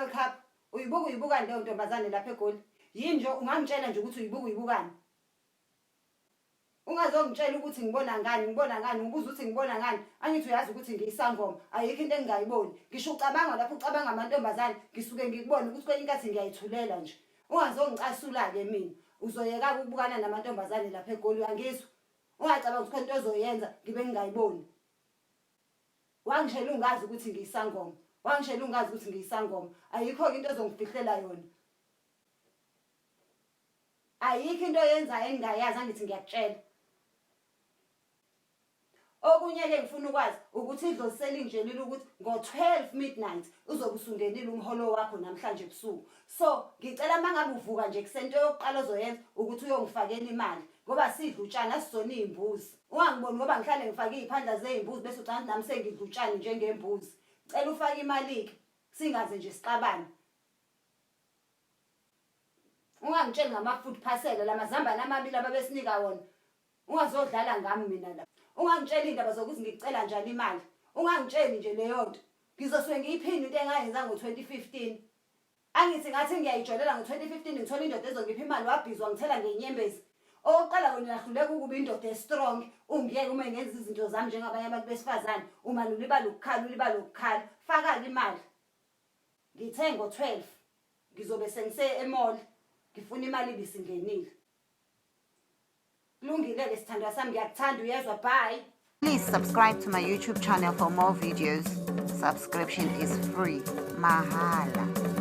World Cup? Uyibuka uyibukani leyo ntombazane lapha eGoli? Yini nje ungangitshela nje ukuthi uyibuka uyibukani? Ungazongitshela ukuthi ngibona ngani, ngibona ngani, ngibuza ukuthi ngibona ngani. Angithi uyazi ukuthi ngiyisangoma, ayikho into engingayiboni. Ngisho ucabanga lapho ucabanga amantombazane, ngisuke ngikubone ukuthi kwenye inkathi ngiyayithulela nje. Ungazongicasula-ke mina. Uzoyeka-ke ukubukana namantombazane lapha eGoli, uyangizwa? Ungacabanga ukuthi khona into ozoyenza ngibe ngingayiboni. Wangishela ungazi ukuthi ngiyisangoma. Wangishela ungazi ukuthi ngiyisangoma. Ayikho-ke into ozongifihlela yona. Ayikho into oyenzayo engingayazi angithi ngiyakutshela. Okunye-ke ngifuna ukwazi ukuthi idlozi selingitshelile ukuthi ngo-12 midnight uzobe usungenile umholo wakho namhlanje ebusuku. So ngicela uma ngabe uvuka nje ekuseni into yokuqala ozoyenza ukuthi uyongifakela imali ngoba sidla utshani asizona iy'mbuzi. Ungangiboni ngoba ngihlale ngifake iy'phandla zey'mbuzi bese ucabanga ukuthi nami sengidla utshani njengembuzi. Cela ufake imali-ke singaze nje sixabane. Ungangitsheli ngama-food parcel lamazambane amabili ababesinika wona. Ungazodlala ngami mina la. Ungangitsheli indaba zokuthi ngikucela njani imali. Ungangitsheli nje leyo nto. Ngizosuke ngiyiphinde into engayenza ngo-2015. Angithi ngathi ngiyayijolela ngo-2015 ngithola indoda ezongipha imali wabhizwa ngithela ngenyembezi. Okokuqala wena uyahluleka ukuba indoda e-strong ungiyeke uma ngenza izinto zami njengabanye abantu besifazane umane ulibala ukukhala ulibala ukukhala. Faka-ke imali. Ngithe ngo-12 ngizobe sengise e-mall ngifuna imali ibisingenile. Kulungile-ke sithandwa sami ngiyakuthanda uyezwa bye. Please subscribe to my YouTube channel for more videos. Subscription is free. Mahala.